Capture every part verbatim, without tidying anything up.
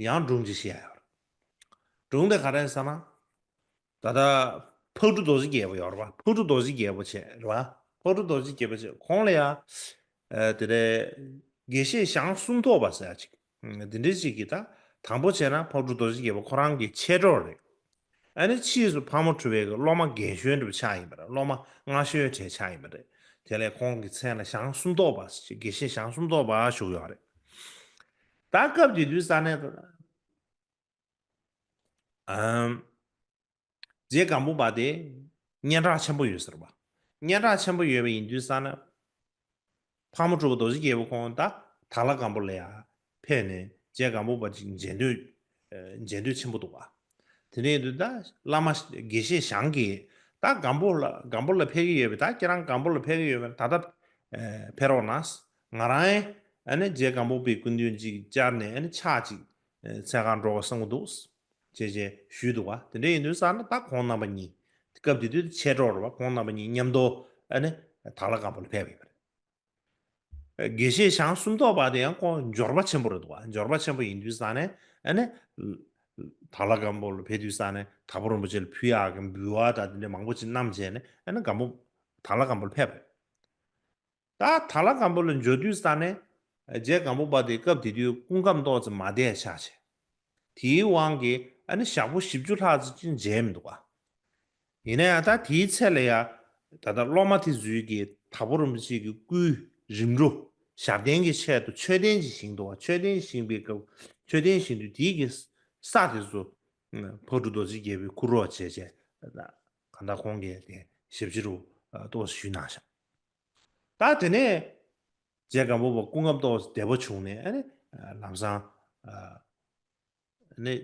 ཡང་སྒྲུང་ཅིག་བཤད་ཡ་ཡོད་རེད། སྒྲུང་དེ་ག་རེ་ཟེར་ན། ད་ལྟ་ཕག་གྲུ་རྡོ་རྗེ་རྒྱལ་པོ་ཡོད་རེད་བ། ཕག་གྲུ་རྡོ་རྗེ་རྒྱལ་པོ་བྱས་རེད་བ། ཕག་གྲུ་རྡོ་རྗེ་རྒྱལ་པོ་བྱས་ཁོང་ལ་ཡ། ཨ་དེ་རེད། དགེ་བཤེས་ཞང་སུམ་ཐོག་པ་ཟེར་ཡ་ཅིག་ཨ་དེ་འདྲ་ཅིག་གིས་ད་དང་པོ་བྱས་ན་ཕག་གྲུ་རྡོ་རྗེ་རྒྱལ་པོ་ཁོ་རང་གི་མཆེད་གྲོགས་རེད། ཨ་ནི་ཕྱིས་སུ་ཕག་མོ་གྲུ་པའི་གི་སློབ་མ་རྒན་གཞོན་འདྲ་པོ་ཆགས་ཡིན་པ་རེད། སློབ་མ་སྔ་ཤོས་གྲས་ཆགས་ཡིན་པ་རེད། དེ་ལས་ཁོང་གི་མཚན་ལ་ཞང་སུམ་ཐོག་པ་ཟེར་ཅིག་དགེ་བཤེས་ཞང་སུམ་ཐོག་པ་ཞུགས་ཡོད་རེད། ད་སྐབས་དེ་དུས་ས་ནས་ཨམ། རྗེ་སྒམ་པོ་པ་དེ་སྙན་གྲགས་ཆེན་པོ་ཡོད་ཟེར་བ། སྙན་གྲགས་ཆེན་པོ་ཡོད་པ་ཡིན་དུས་ས་ན། ཕག་མོ་གྲུ་པ་རྡོ་རྗེ་རྒྱལ་པོ་ཁོང་ད་དར་ལ་སྒམ་པོ་ལ་ཡ་ཕེབས་ནས་རྗེ་སྒམ་པོ་པ་ཅིག་མཇལ་འདོད་ཨ་མཇལ་འདོད་ཆེན་པོ་འདུག་བ། དེ་འདྲ་ཡིན་དུས་ད་བླ་མ་དགེ་བཤེས་ཞང་གིས་ད་སྒམ་པོ་ལ་སྒམ་པོ་ལ་ཕེབས་ཀྱི་ཡོད་པས། ད་ཁྱེད་རང་སྒམ་པོ་ལ་ཕེབས་ཀྱི་ཡོད་པས། ད་ལྟ་ཨ་ཕེབས་རོགས་གནང་། ང་རང་ཨ་ནི་རྗེ་སྒམ་པོ་པའི་སྐུ་མདུན་ཅིག་བཅར་ནས་ཨ་ནི་ཕྱག་ཅིག་ཨ་འཚལ་གར་འགྲོ་དགོས་བསམ་གྱི་འདུག་ཅེས་ཅེས་ཞུས་འདུག་བ། དེ་འདྲ་ཡིན་དུས་ས་ན་ད་ཁོང་རྣམ་པ་གཉིས་སྐབས་དེ་དུས་མཆེད་གྲོགས་རེད་བ། ཁོང་རྣམ་པ་གཉིས་མཉམ་དུ་ཨ་ནི་དར་ལ་སྒམ་པོ་ལ་ཕེབས་པ་ཡིན་པ་རེད། དགེ་བཤེས་ཞང་སུམ་ཐོག་པ་དེ་ཡང་ཁོང་འབྱོར་པ་ཆེན་པོ་རེད་འདུག་བ། འབྱོར་པ་ཆེན་པོ་ཡིན་དུས་ས་ནས་ཨ་ནི་དར་ལ་སྒམ་པོ་ལ་ཕེབས་དུས་ས་ནས་དྭགས་པོ་རིན་པོ་ཆེ་ལ་ཕུལ་ཡག་གི་འབུལ་བ་དང་དེ་འདྲ་མང་པོ་ཅིག་བསྣམས་བྱས་ནས་ཨ་ནི་སྒམ་པོ་དར་ལ་སྒམ་པོ་ལ་ཕེབས་པ་རེད། ད་དར་ལ་སྒམ་པོ་ལ་འབྱོར་དུས་ས་ནས་རྗེ་སྒམ་པོ་པ་དེ་སྐབས་དེ་དུས་སྐུ་ཁམས་ཏོག་ཙམ་མ་བདེ་ཆགས་བྱས། དེའི་དབང་གིས་ཨ་ནི་ཞག་པོ་བཞི་བཅུ་ལྷག་ཙམ་ཅིག་མཇལ་མི་འདུག་བ། ཡིན་ན་ཡང་ད་དེའི་ཚེ་ལ་ཡ། ད་ལྟ་སློབ་མ་དེ་ཚོས་ཀྱི་དྭགས་པོ་རིན་པོ་ཆེ་གི་སྐུའི་རིམ་གྲོ་ཞབས་བརྟན་གྱི་ཆེད་དུ་མཆོད་རྟེན་ཅིག་བཞེངས་འདུག་བ། མཆོད་རྟེན་བཞེངས་པའི་སྐབས་མཆོད་རྟེན་བཞེངས་དུས་དེའི་གི་ས་དེ་ཚོ་ཕག་གྲུ་རྡོ་རྗེ་རྒྱལ་པོས་བསྐུར་རོགས་བྱས་བྱས། གང་ལྟར་ཁོང་གིས་དེ་ཞབས་ཕྱི་རུ་ཏོག་ཙམ་ཞུས་གནང་ཤག་ད་དེ་ནས་རྗེ་སྒམ་པོ་པ་སྐུ་ཁམས་ཏོག་ཙམ་བདེ་པོ་བྱུང་ནས་ཨ་ནི་ལམ་སང་ཨ་ནི།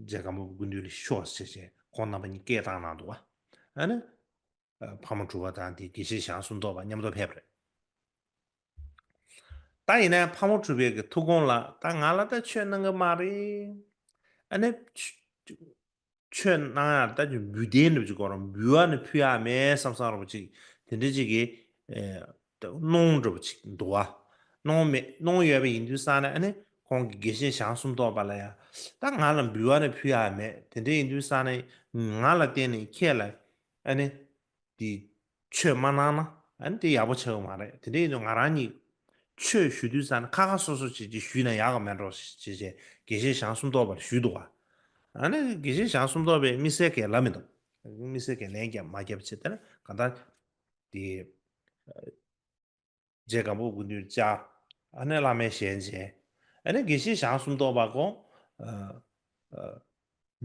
རྗེ་སྒམ་པོ་པའི་སྐུ་མདུན་ལ་ཤོག་ཟེར་བྱས་ཁོང་རྣམ་པ་གཉིས་སྐད་བཏང་གནང་འདུག་བ། ཨ་ནི། ཕག་མོ་གྲུ་པ་དང་དེ་དགེ་བཤེས་ཞང་སུམ་ཐོག་པ་མཉམ་དུ་ཕེབས་པ་རེད། ད་ཡིན་ན་ཕག་མོ་གྲུ་པའི་གི་ཐུགས་དགོངས་ལ་ད་ང་ལ་ད་ཆོས་གནང་གི་མ་རེད། ཨ་ནི། ཆོས་གནང་ཡག་ད་ཅིག་འབུལ་རྟེན་འདྲ་པོ་ཅིག་དགོས་རེད། འབུལ་བ་ནི་ཕུལ་ཡག་མེད་བསམ་བསམ་འདྲ་པོ་ཅིག་དེ་འདྲ་ཅིག་གི་གནོང་འདྲ་པོ་ཅིག་འདུག་བ། གནོང་མེད་གནོང་ཡོད་པ་ཡིན་དུས་ཙང་ནས་ཨ་ནི་ཁོང་གི་དགེ་བཤེས་ཞང་སུམ་ཐོག་པ་ལ་ཡང་ད་ང་ལ་འབུལ་བ་ནི་ཕུལ་ཡག་མེད། དེ་འདྲ་ཡིན་དུས་ཙང་ནས་ང་ལ་བརྟེན་ནས་ཁྱེད་ལ་ཨ་ནི་དེ་ཆོས་མ་གནང་ན་ཨ་ནི་དེ་ཡག་པོ་ཆགས་ཀྱི་མ་རེད། དེ་འདྲ་ཡིན་དུས་ང་རང་གཉིས་ཆོས་ཞུ་དུས་ཙང་ནས་ཁ་ཁ་སོ་སོ་བྱེད་ཀྱི་ཞུས་ན་ཡག་གི་མེད་འགྲོ་ཞེས་བྱས་དགེ་བཤེས་ཞང་སུམ་ཐོག་པ་ལ་ཞུས་འདུག་བ། ཨ་ནི་དགེ་བཤེས་ཞང་སུམ་ཐོག་པས་དམིགས་བསལ་གྱི་ལབ་མི་འདུག་དམིགས་བསལ་གྱི་ལན་རྒྱབ་མ་རྒྱབ་བྱས་ད་ནི་གང་ལྟར་དེ། རྗེ་སྒམ་པོ་སྐུ་མདུན་བཅར། ཨ་ནི་བླ་མའི་ཞལ་མཇལ། ཨ་ནི་དགེ་བཤེས་ཞང་སུམ་མདོ་བ་ཁོང་། ཨ། ཨ།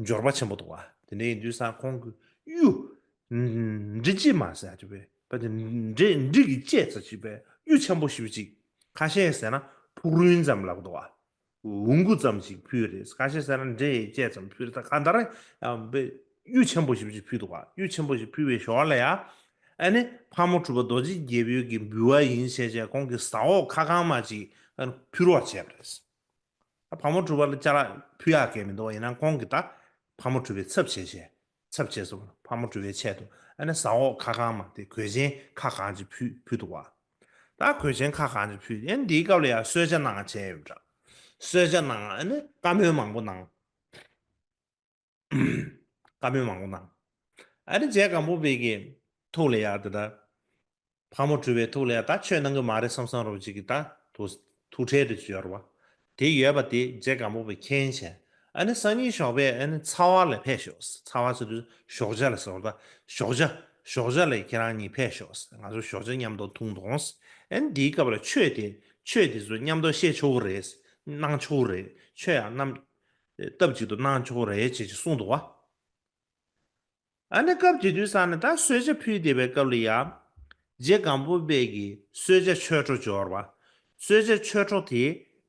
འབྱོར་པ་ཆེན་པོ་འདུག་བ། དེ་འདྲ་ཡིན་དུས་ཙང་ཁོང་གི་གཡུ། འབྲི་ལྕེ་མ་ཟེར་ཅིག་པས། པ་དེ་འབྲི་འབྲི་གི་ལྕེ་ཙམ་ཅིག་པས་གཡུ་ཆེན་པོ་ཞེ་པོ་ཅིག་ཁ་ཤས་ཟེར་ན་ཕུག་རོན་ཙམ་ལབ་འདུག་བ། འུ་གུ་ཙམ་ཞིག་ཕུལ་རེད། ཁ་ཤས་ཟེར་ན་འབྲས་ཡི་བཅད་ཙམ་ཕུལ་རེད། ད་གང་ལྟར་ཡང་དཔེ་གཡུ་ཆེན་པོ་ཞིག་ཅིག་ཕུལ་འདུག་བ། གཡུ་ཆེན་པོ་ཞིག་ཕུལ་བའི་ཞོར་ལ་ཡང་ཨ་ནི་ཕག་མོ་གྲུ་པ་རྡོ་རྗེ་རྒྱལ་པོའི་གི་འབུལ་བ་ཡིན་བྱས་བྱས་ཁོང་གི་ཟ་འོག་ཁ་གང་མ་ཅིག་ཨ་ནི་ཕུལ་རོགས་བྱས་པ་རེད། ད་ཕག་མོ་གྲུ་པ་ལ་ཅ་ལག་ཕུལ་ཡག་གས་མི་འདུག་བ། ཡིན་ན་ཁོང་གིས་ད་ཕག་མོ་གྲུ་པའི་ཚབ་བྱས་བྱས་ཚབ་བྱས་སོང་། ཕག་མོ་གྲུ་པའི་ཆེད་དུ་ཨ་ནི་ཟ་འོག་ཁ་གང་མ་དེ་གོས་ཆེན་ཁ་གང་ཅིག་ཕུལ་ཕུལ་འདུག་བ། ད་གོས་ཆེན་ཁ་གང་ཅིག་ཕུལ། ཨ་ནི་འདིའི་སྐབས་ལ་ཡང་གསོལ་ཇ་གནང་བྱས་ཡོད་པ་འདྲ། གསོལ་ཇ་གནང་། ཨ་ནི་བཀའ་མོལ་མང་པོ་གནང་། བཀའ་མོལ་མང་པོ་གནང་། ཨ་ནི་རྗེ་སྒམ་པོ་པའི་གི་ཐུགས་ལ་ཡ་དེ་ད། ཕག་མོ་གྲུ་པའི་ཐུགས་ལ་ཡ་ད་ཆོས་གནང་གི་མ་རེད་བསམ་བསམ་རོ་ཅིག་གི་ད་ཐུགས་ཐུགས་ཁྲལ་དེ་ཅིག་ཡོད་རེད་བ། དེ་ཡོད་པ་དེ་རྗེ་སྒམ་པོ་པས་མཁྱེན་བྱས། ཨ་ནི་སང་ཉིན་ཞོགས་པས་ཨ་ནི་ཚ་བ་ལ་ཕེབས་ཤོག་ཚ་བ་ཟེར་དུས་ཞོགས་ཇ་ལ་ཟེར་བ་ད། ཞོགས་ཇ། ཞོགས་ཇ་ལ་ཁྱེད་རང་གཉིས་ཕེབས་ཤོག་ང་ཚོ་ཞོགས་ཇ་མཉམ་དུ་འཐུང་དོང་། ཨ་ནི་དེའི་སྐབས་ལ་ཆོས་དེ་ཆོས་དེ་ཚོ་མཉམ་དུ་བཤད་ཆོག་གི་རེད། གནང་ཆོག་གི་རེད། ཆོས་ཡང་རྣམས་སྟབས་གཅིག་ཏུ་གནང་ཆོག་གི་རེད་ཅེས་ཅིག་གསུངས་འདུག་བ། ཨ་ནི་སྐབས་དེ་དུས་ཙང་ནས་ད་གསོལ་ཇ་ཕུལ་བསྡད་པའི་སྐབས་ལ་ཡང་། རྗེ་སྒམ་པོ་པའི་གི་གསོལ་ཇ་མཆོད་གྲོགས་འབྱོར་བ། གསོལ་ཇ་མཆོད་གྲོགས་དེ་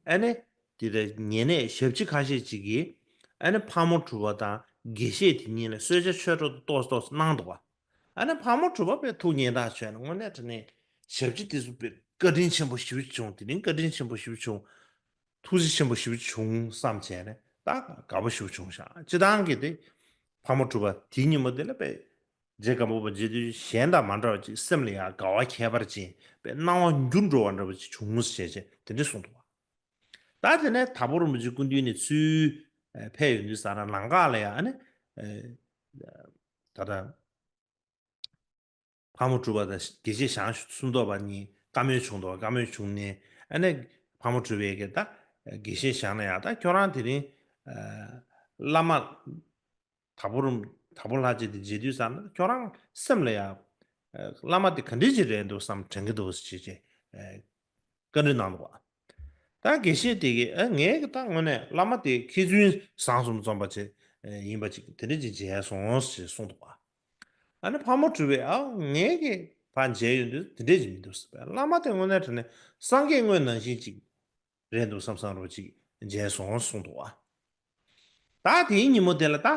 ཨ་ནི་དེ་ལྟར་ཉེ་གནས་ཞབས་ཕྱི་ཁ་ཤས་ཅིག་གིས་ཨ་ནི་ཕག་མོ་གྲུ་པ་དང་དགེ་བཤེས་དེ་གཉིས་ལ་གསོལ་ཇ་མཆོད་གྲོགས་དེ་ཏོག་ཙམ་ཏོག་ཙམ་གནང་འདུག་བ། ཨ་ནི་ཕག་མོ་གྲུ་པ་པས་ཐུགས་ཉེས་འདག་བྱས་ནས་དངོས་གནས་དྲང་གནས་ཞབས་ཕྱི་དེ་ཚོ་དཔེ་བཀའ་དྲིན་ཆེན་པོ་ཞེ་པོ་བྱུང་། དེ་རིང་བཀའ་དྲིན་ཆེན་པོ་ཞེ་པོ་བྱུང་། ཐུགས་རྗེ་ཆེན་པོ་ཞེ་པོ་བྱུང་བསམ་བྱས་ནས་ད་དགའ་པོ་ཞེ་པོ་བྱུང་ཤག་སྤྱིར་བཏང་གི་དེ་ཕག་མོ་གྲུ་པ་དེ་ཉིན་མོ་དེ་ལ་དཔེ་རྗེ་སྒམ་པོ་པ་མཇལ་དུས་གཞན་དང་མ་འདྲ་བ་ཅིག་སེམས་ལ་ཡང་དགའ་བ་ཁྱད་པར་ཅན་དཔེ་སྣང་བ་འགྱུར་འགྲོ་བ་འདྲ་བ་ཅིག་བྱུང་ཟེར་བྱས་དེ་འདྲ་གསུངས་འདུག་བ། ད་དེ་ནས་དྭགས་པོ་རིན་པོ་ཆེ་སྐུ་མདུན་ནས་ཚུར་ཨ་ཕེབས་ཡོང་དུས་ཙ་ན་ལམ་ཁ་ལ་ཡང་ཨ་ནི་ཨ་ད་ལྟ་ཕག་མོ་གྲུ་པ་དང་དགེ་བཤེས་ཞང་སུམ་མདོ་བ་གཉིས་བཀའ་མོལ་བྱུང་འདུག་བཀའ་མོལ་བྱུང་ནས་ཨ་ནི་ཕག་མོ་གྲུ་པས་ཀྱི་ད་དགེ་བཤེས་ཞང་ལ་ཡང་ད་ཁྱོད་རང་དེ་རིང་ཨ་བླ་མ་དྭགས་པོ་རུ་དྭགས་པོ་ལྷ་རྗེ་དེ་མཇལ་དུས་ཙ་ན་ཁྱོད་རང་སེམས་ལ་ཡང་ཨ་བླ་མ་དེ་ག་འདྲ་ཅིག་རེད་འདུག་བསམ་དྲན་གྱི་འདུག་ཟེར་བྱས་བྱས་ཨ་བཀའ་འདྲི་གནང་འདུག་ད་དགེ་བཤེས་དེ་གིས་ཨ་ངས་ཀྱི་ད་དངོས་གནས་བླ་མ་དེ་མཁས་བཙུན་བཟང་གསུམ་འཛོམས་པ་ཅིག་ཡིན་པ་ཅིག་དེ་འདྲ་ཅིག་མཇལ་སོང་ཞེས་གསུངས་འདུག་ཨ་ནི་ཕག་མོ་གྲུ་པས་ཨ་ངས་ཀྱི་ཕར་མཇལ་ཡོང་དུས་དེ་འདྲ་ཅིག་མི་འདུག་ཟེར་བས། བླ་མ་དེ་དངོས་གནས་དྲང་གནས་སངས་རྒྱས་དངོས་ནང་བཞིན་ཅིག་རེད་འདུག་བསམ་བསམ་རོ་ཅིག་མཇལ་སོང་གསུངས་འདུག་ཨ། ད་དེའི་ཉིན་མོ་དེ་ལ་ད་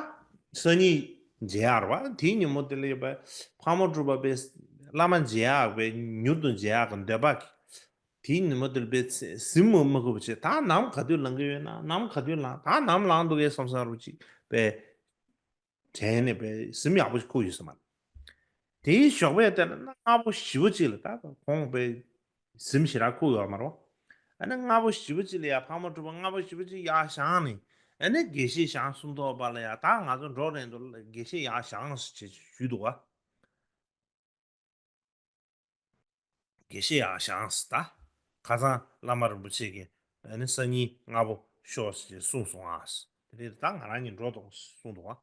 སང་ཉིན་མཇལ་ཡག་རེད་བ། དེའི་ཉིན་མོ་དེ་ལ་ཡོད་པའི་ཕག་མོ་གྲུ་པ་པས་བླ་མ་མཇལ་ཡག་པའི་མྱུར་དུ་མཇལ་ཡག་གི་འདོད་པ་གིས་དེའི་ཉིན་མོ་དེ་ལ་པས་གཟིམ་མ་ཁུག་པ་བྱས། ད་ནམ་ག་དུས་ལངས་ཀྱི་ཡོད་ན། ནམ་ག་དུས་ལངས། ད་ནམ་ལངས་འདུག་གས་བསམ་བསམ་རོ་ཅིག་པས་དྲན་ནས་པས་གཟིམ་ཡག་པོ་ཞིག་ཁུག་ཡོད་ས་མ་རེད། དེའི་ཞོགས་པའི་དེ་ལ་ན་སྔ་པོ་ཞེ་པོ་ཅིག་ལ་ད་ཁོང་པས་གཟིམ་ཞེ་དྲག་ཁུག་ཡོད་མ་རེད། ཨ་ནི་སྔ་པོ་ཞེ་པོ་ཅིག་ལ་ཡ་ཕག་མོ་གྲུ་པ་སྔ་པོ་ཞེ་པོ་ཅིག་ཡར་བཞེངས་ནས་ཨ་ནི་དགེ་བཤེས་ཞང་སུམ་མདོ་བ་ལ་ཡ་ད་ང་ཚོ་འགྲོ་རན་འདུག་དགེ་བཤེས་ཡར་བཞེངས་ཞེས་ཞུས་འདུག་ག་དགེ་བཤེས་ཡར་བཞེངས་ཟེར། ད་ཁ་སང་བླ་མ་རིན་པོ་ཆེ་གིས་ཨ་ནི་སང་ཉིན་སྔ་པོ་ཤོག་ཟེར་གསུངས་སོང་ཨ། དེ་རེད། ད་ང་རང་གཉིས་འགྲོ་དང་གསུངས་འདུག་ག་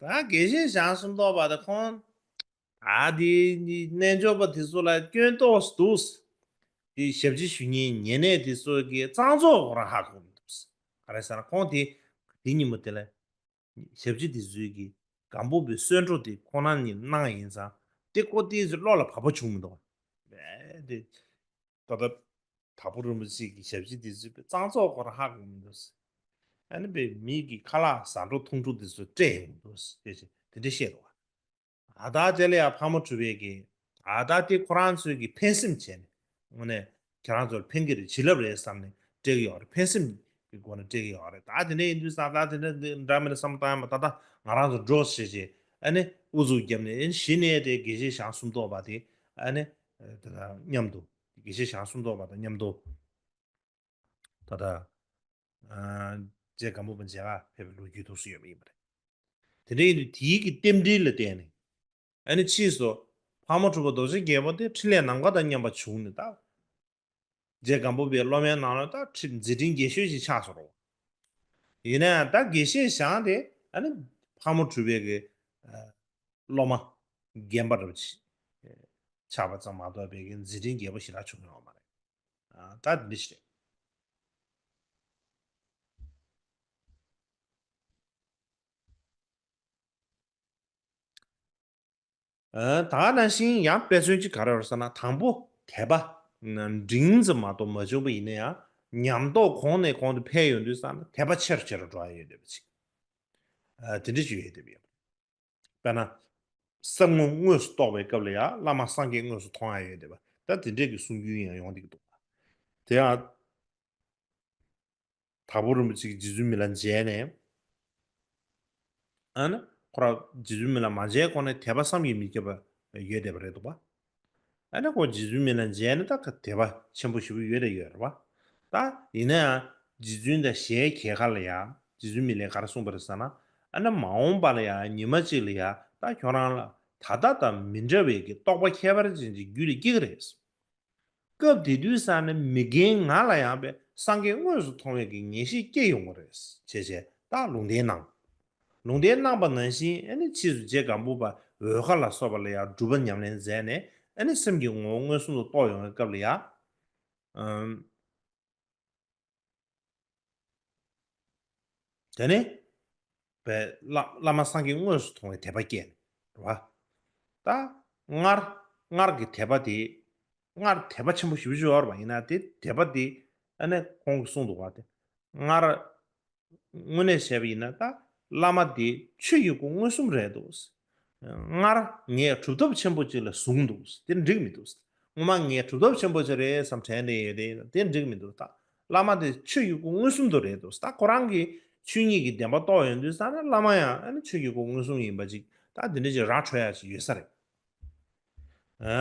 ད་དགེ་བཤེས་ཞང་སུམ་མདོ་བ་དང་ཁོང་ཨ་དེ་རྣལ་འབྱོར་པ་དེ་ཚོ་ལ་སྐྱོན་ཏོག་འདུག་དེ་ཞབས་ཕྱི་ཞུ་མཁན་ཉེ་གནས་དེ་ཚོ་གི་གཙང་བཙོག་ཁོ་རང་ཧ་གོ་མི་འདུག་ག་རེ་ཟེར་ན་ཁོང་དེ་དེ་ཉིན་མོ་དེ་ལ་ཞབས་ཕྱི་དེ་ཚོའི་གི་སྒམ་པོ་པའི་གསོལ་འགྲོ་དེ་ཁོ་རང་ཉིད་གནང་ཡིན་ཙང་དེ་ཀོ་ཏི་ཚོ་བློ་ལ་བབས་པ་བྱུང་མི་འདུག་ག་ཨེ་དེ། ད་ལྟ་དྭགས་པོ་རིན་པོ་ཆེ་གི་ཞབས་ཕྱི་འདི་ཚོའི་གཙང་བཙོག་ཁོ་རང་ཧ་གོ་མི་འདུག་ཨ་ནི་པའི་མི་གི་ཁ་ལག་ཟ་འཕྲོ་འཐུང་འཕྲོ་འདི་ཚོ་སྤྲད་ཡོང་འདུག་ཅེས་དེ་འདྲ་བཤད་འདུག་ཨ་ད་དེ་ལ་ཡང་ཕག་མོ་གྲུ་པས་ཀྱི་ཨ་ད་དེ་ཁོ་རང་ཚོའི་གི་ཕན་སེམས་བྱས་ནས་དངོས་གནས་ཁྱེད་རང་ཚོར་ཕན་གི་རེད། བྱིན་རླབས་རེད་བསམ་ནས་སྤྲད་གི་ཡོད་རེད། ཕན་སེམས་ཀྱི་སྒོ་ནས་སྤྲད་གི་ཡོད་རེད། ད་དེ་འདྲ་ཡིན་དུས་ཙང་ད་དེ་འདྲ་འདི་འདྲ་མི་འདྲ་བསམ་བློ་བཏང་ཡིན་པ། ད་ལྟ་ང་རང་ཚོ་འགྲོ་ཞེས་བྱས་ཨ་ནི་ཨུ་ཚུགས་བརྒྱབ་ནས་ཨ་ནི་གཞི་ནས་དེ་དགེ་བཤེས་ཞང་སུམ་མདོ་བ་དེ་ཨ་ནི་དེ་དང་མཉམ་དུ། དགེ་བཤེས་ཞང་སུམ་མདོ་བ་དང་མཉམ་དུ་ད་ལྟ་ཨ་རྗེ་སྒམ་པོ་པ་མཇལ་ཁ་ཕེབས་པའི་ལོ་རྒྱུས་འདུག་སེ་ཡོད་པ་ཡིན་པ་རེད། དེ་འདྲ་ཡིན་དུས་དེའི་གི་རྟེན་འབྲེལ་ལ་བརྟེན་ནས་ཨ་ནི་ཕྱིས་སུ་ཕག་མོ་གྲུ་པ་རྡོ་རྗེ་རྒྱལ་པོ་དེ་འཕྲིན་ལས་ནམ་མཁའ་དང་མཉམ་པ་བྱུང་ནས་ད་རྗེ་སྒམ་པོ་པའི་སློབ་མའི་ནང་ལ་ད་ཁྲི་མཛད་འཕྲིན་རྒྱས་ཤོས་ཤིག་ཆགས་སོང་རོ། ཡིན་ན་ཡང་ད་དགེ་བཤེས་ཞང་དེ་ཨ་ནི་ཕག་མོ་གྲུ་པའི་གི་ཨ་སློབ་མ་རྒན་པ་འདྲ་པོ་ཅིག་ཆགས་པ་ཙམ་མ་གཏོགས་པའི་གི་མཛད་འཕྲིན་རྒྱས་པོ་ཞེ་དྲག་བྱུང་ཡོད་མ་རེད། ཨ་ད་འདི་ཞིག་རེད། ཨ་ད་ག་ནང་བཞིན་ཡང་དཔེ་མཚོན་གཅིག་ག་རེ་རེད་ཟེར་ན། དང་པོ་དད་པ་འབྲིང་ཙམ་མ་གཏོགས་མ་བྱུང་བ་ཡིན་ན་ཡང་ཉམས་རྟོགས་གོང་ནས་གོང་དུ་འཕེལ་ཡོང་དུས་ཙང་ན་དད་པ་ཆེ་རུ་ཆེ་རུ་འགྲོ་ཡ་ཡོད་བསྡད་པ་ཅིག་ཨ་དེ་འདྲ་ཅིག་ཡོད་བསྡད་པ་ཡོད། དཔེར་ན། གསང་སྔགས་དངོས་སུ་རྟོགས་པའི་སྐབས་ལ་ཡང་བླ་མ་སངས་རྒྱས་དངོས་སུ་མཐོང་ཡ་ཡོད་བསྡད་པ། ད་དེ་འདྲས་ཀྱི་གསུང་རྒྱུན་ཡང་ཡོང་བསྡད་ཀྱི་འདུག་དེ་ཡང་། དྭགས་པོ་རིན་པོ་ཆེ་གིས་རྗེ་བཙུན་མི་ལ་མཇལ་ནས། ཨ་ནི་ཁོ་རང་རྗེ་བཙུན་མི་ལ་མ་མཇལ་གོང་ནས་དད་པ་བསམ་གྱིས་མི་ཁྱབ་པ་ཡོད་བསྡད་པ་རེད་འདུག་པ། ཨ་ནི་ཁོ་རྗེ་བཙུན་མི་ལ་མཇལ་ནས་ད་དད་པ་ཆེན་པོ་ཞེ་པོ་ཡོད་དེ་ཡོད་རེད་པ། ད་ཡིན་ན་ཡང་རྗེ་བཙུན་དང་ཞལ་མཇལ་ཁ་ལ་ཡང་རྗེ་བཙུན་མི་ལས་ག་རེ་གསུངས་པ་རེད་ཟེར་ན། ཨ་ནི་མ་འོངས་པ་ལ་ཡང་ཉི་མ་གཅིག་ལ་ཡང་ད་ཁྱོད་རང་ལ་ད་ལྟ་དང་མི་འདྲ་བའི་གི་རྟོགས་པ་ཁྱད་པར་ཅན་གྱི་རྒྱུད་ལ་སྐྱེ་གི་རེད། སྐབས་དེ་དུས་ཙ་ན་མི་རྒན་ང་ལ་ཡང་པས་སངས་རྒྱས་དངོས་སུ་མཐོང་བའི་གི་ངེས་ཤེས་སྐྱེ་ཡོང་གི་རེད་ཅེས་བྱས་ད་ལུང་བསྟན་གནང་། ལུང་བསྟན་གནང་པ་ནང་བཞིན་ཨ་ནི་ཕྱིས་སུ་རྗེ་སྒམ་པོ་པ་འོལ་ཁ་ལ་སོགས་པ་ལ་ཡང་སྒྲུབ་པ་ཉམས་ལེན་མཛད་ནས་ཨ་ནི་སེམས་ཀྱི་ངོ་བོ་མངོན་སུམ་དུ་རྟོགས་ཡོང་བའི་སྐབས་ལ་ཡང་། ཨམ། དེ་ནས་པའི་བླ་བླ་མ་སངས་རྒྱས་དངོས་སུ་མཐོང་བའི་དད་པ་སྐྱེས་ནས་རེད་བ། ད་སྔར་སྔར་གྱི་དད་པ་དེ་སྔར་དད་པ་ཆེན་པོ་ཞེ་པོ་ཅིག་ཡོད་རེད་བ། ཡིན་ན་དེ་དད་པ་དེ་ཨ་ནི་ཁོང་གིས་གསུངས་འདུག་བ། དེ་སྔར་དངོས་གནས་བྱས་པ་ཡིན་ན་ད་བླ་མ་དེ་ཆོས་ཀྱི་སྐུ་མངོན་སུམ་རེད་འདུག་སྔར་ངས་གྲུབ་ཐོབ་ཆེན་པོ་ཅིག་ལ་བཟུང་འདུག་དེ་འགྲིག་མི་འདུག་སྔོན་མ་ངས་གྲུབ་ཐོབ་ཆེན་པོ་ཅིག་རེད་བསམ་དྲན་ནས་ཡོད་དེ་དེ་འགྲིག་མི་འདུག་ད་བླ་མ་དེ་ཆོས་ཀྱི་སྐུ་མངོན་སུམ་དུ་རེད་འདུག་ད་ཁོ་རང་གིས་ཆོས་ཉིད་ཀྱི་བདེན་པ་རྟོགས་ཡོང་དུས་ཙ་ན་བླ་མ་ཡང་ཨ་ནི་ཆོས་ཀྱི་སྐུ་མངོན་སུམ་ཡིན་པ་ཅིག་ད་དེ་འདྲ་ཅིག་ར་འཕྲོད་ཡ་ཅིག་ཡོད་ས་རེད། ཨ་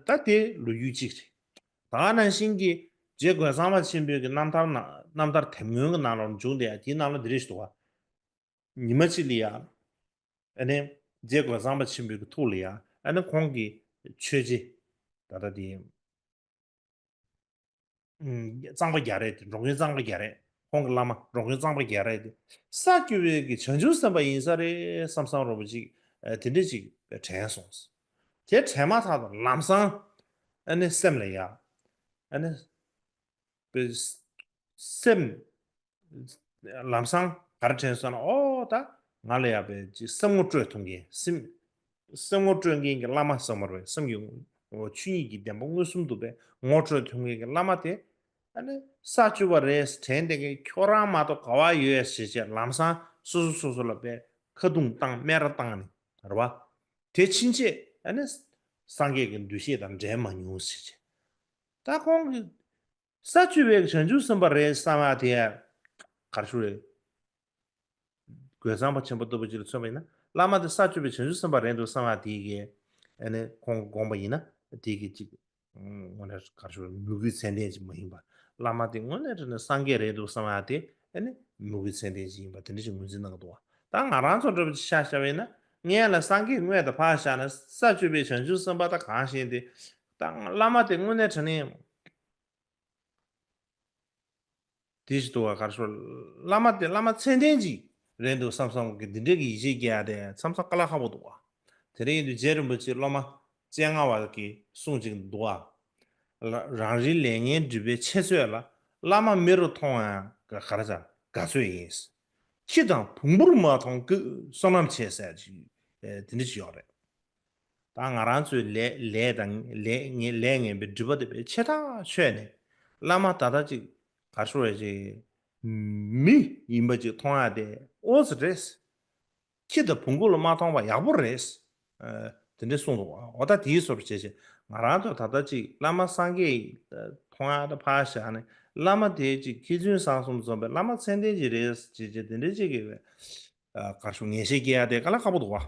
ད་དེ་ལོ་རྒྱུས་གཅིག་རེད། ད་ག་ནང་བཞིན་གྱི་ རྗེ་རྒོད་ཚང་པ་ཆེན་པོའི་གི་རྣམ་ཐར་ནང་རྣམ་ཐར་དེབ་སྔོན་གྱི་ནང་ལ་འབྱུང་བསྡད་ཡ་དེའི་ནང་ལ་འདི་རེ་ཞིག་འདུག་བ། ཉི་མ་གཅིག་ལ་ཡ། ཨ་ནི། རྗེ་རྒོད་ཚང་པ་ཆེན་པོའི་གི་ཐུགས་ལ་ཡ། ཨ་ནི་ཁོང་གི་ཆོས་རྗེ། ད་ལྟ་དེ། ཨུམ། གཙང་པ་རྒྱ་རས་དེ་འགྲོ་མགོན་གཙང་པ་རྒྱ་རས། ཁོང་གི་བླ་མ་འགྲོ་མགོན་གཙང་པ་རྒྱ་རས་དེ། ས་བཅུ་པའི་གི་བྱང་ཆུབ་སེམས་དཔའ་ཡིན་ས་རེད་བསམ་བསམ་རོ་པོ་ཅིག་ཨ། དེ་འདྲ་ཅིག་དྲན་སོང་། དེ་དྲན་མ་ཐག་ཏུ་ལམ་སང་། ཨ་ནི་སེམས་ལ་ཡ། ཨ་ནི། པའི་སེམས། ལམ་སང་ག་རེ་དྲན་སོང་ན། ཨོ་ད་ང་ལ་ཡ་པའི་ཅིག་སེམས་ངོ་སྤྲོད་ཐུབ་མཁན། སེམས། སེམས་ངོ་སྤྲོད་མཁན་གྱི་བླ་མ་ཟེར་མ་རེད། སེམས་ཀྱི་ཆོས་ཉིད་ཀྱི་བདེན་པ་མངོན་སུམ་དུ་པའི་ངོ་སྤྲོད་ཐུབ་མཁན་གྱི་བླ་མ་དེ། ཨ་ནི་ས་བཅུ་པ་རེད་དྲན་བསྡད་མཁན། ཁྱོད་རང་མ་གཏོགས་ག་བ་ཡོད་ཞེས་བྱས་ལམ་སང་སོ་སོ་སོ་སོ་ལ་པའི་ཁ་རྡུང་བཏང་སྨད་ར་བཏང་ནས་རེད་བ། དེ་ཕྱིན་ཆད་ཨ་ནི་སངས་རྒྱས་ཀྱི་འདུ་ཤེས་དང་འབྲལ་མ་མྱོང་ཞེས་བྱས། ད་ཁོང་གི་ས་བཅུ་པའི་བྱང་ཆུབ་སེམས་དཔའ་རེད་བསམ་ཡ་དེ་ག་རེ་ཞུ་རེད། རྒོད་ཚང་པ་ཆེན་པོ་ལྟ་བུ་ཅིག་ལ་མཚོན་པ་ཡིན་ན། བླ་མ་དེ་ས་བཅུ་པའི་བྱང་ཆུབ་སེམས་དཔའ་རེད་འདུག་བསམ་ཡ་དེ་གི། ཨ་ནི་ཁོང་དགོངས་པ་ཡིན་ན་དེ་གི་ཅིག་དངོས་གནས་ག་རེ་ཞུ་རེད། མོས་གུས་ཚད་ལྡན་ཅིག་མ་ཡིན་པ། བླ་མ་དེ་དངོས་གནས་དྲང་གནས་སངས་རྒྱས་རེད་འདུག་བསམ་ཡ་དེ། ཨ་ནི་མོས་གུས་ཚད་ལྡན་ཅིག་ཡིན་པ་དེ་འདྲ་ཅིག་ངོས་འཛིན་གནང་གི་འདུག་བ། ད་ང་རང་ཚོ་འདྲ་པོ་ཅིག་ཆ་བཞག་པ་ཡིན་ན། སྔོན་ལ་སངས་རྒྱས་དངོས་དང་ཕར་བཞག་ན་ས་བཅུ་པའི་བྱང་ཆུབ་སེམས་དཔའ་ད་གང་ཞིག་དེ། ད་བླ་མ་དེ་དངོས་གནས་དྲང་གནས། དེ་ཞིག་འདུག་བ། ག་རེ་ཞུ། བླ་མ་དེ་བླ་མ་ཚད་ལྡན་ཅིག་རེད་འདུག་བསམ་བསམ་གི་འདི་འདྲའི་གི་ཡིད་ཆེས་སྐྱེ་ཡ་དེ་མཚམས་མཚམས་དཀའ་ལས་ཁག་པོ་འདུག་བ། དེ་རིང་ཡིན་དུས་རྗེ་རིན་པོ་ཆེ་སློབ་མ་སྤྱན་སྔ་བ་གི་གསུང་ཅིག་འདུག་བ། ལ་རང་རེའི་ལས་ངན་སྒྲིབ་པའི་ཆེ་ཚོད་ལ། བླ་མ་མེ་རུ་མཐོང་ཡང་ག་ག་རེ་ཟ། དགའ་ཚོད་ཡིན། ཁྱི་དང་བོང་བུར་མ་མཐོང་གི་བསོད་ནམས་ཆེ་ཟེར་ཅིག་དེ་འདྲ་ཅིག་ཡོད་རེད། ད་ང་རང་ཚོའི་ལས་ལས་དང་ལས་ངན་ལས་ངན་པའི་སྒྲིབ་པ་དེ་བས་ཆེ་ཐག་ཆོད་ནས། བླ་མ་ད་ལྟ་ཅིག་ག་རེ་ཞུ་རེད། ཅིག་མི་ཡིན་པ་ཅིག་མཐོང་ཡ་དེ་ཨོ་ཙི་རེད། ཁྱི་དང་བོང་གུ་ལ་མ་མཐོང་བ་ཡག་པོ་རེད། ཨ། དེ་འདྲ་གསུངས་འདུག་འོ་ད་དེའི་བཟོ་འདྲ་བྱས་བྱས་ང་རང་ཚོ་ད་ལྟ་ཅིག་བླ་མ་སངས་རྒྱས་མཐོང་ཡ་ད་ཕར་བཞག་ནས། བླ་མ་དེ་ཅིག་མཁས་བཙུན་བཟང་གསུམ་འཛོམས་པའི་བླ་མ་ཚད་ལྡན་ཅིག་རེད་ཅེས་བྱས་དེ་འདྲ་ཅིག་གི། ཨ། ག་རེ་ཞུ། ངེས་ཤེས་སྐྱེ་ཡ་དེ་དཀའ་ལས་ཁག་པོ་འདུག་བ།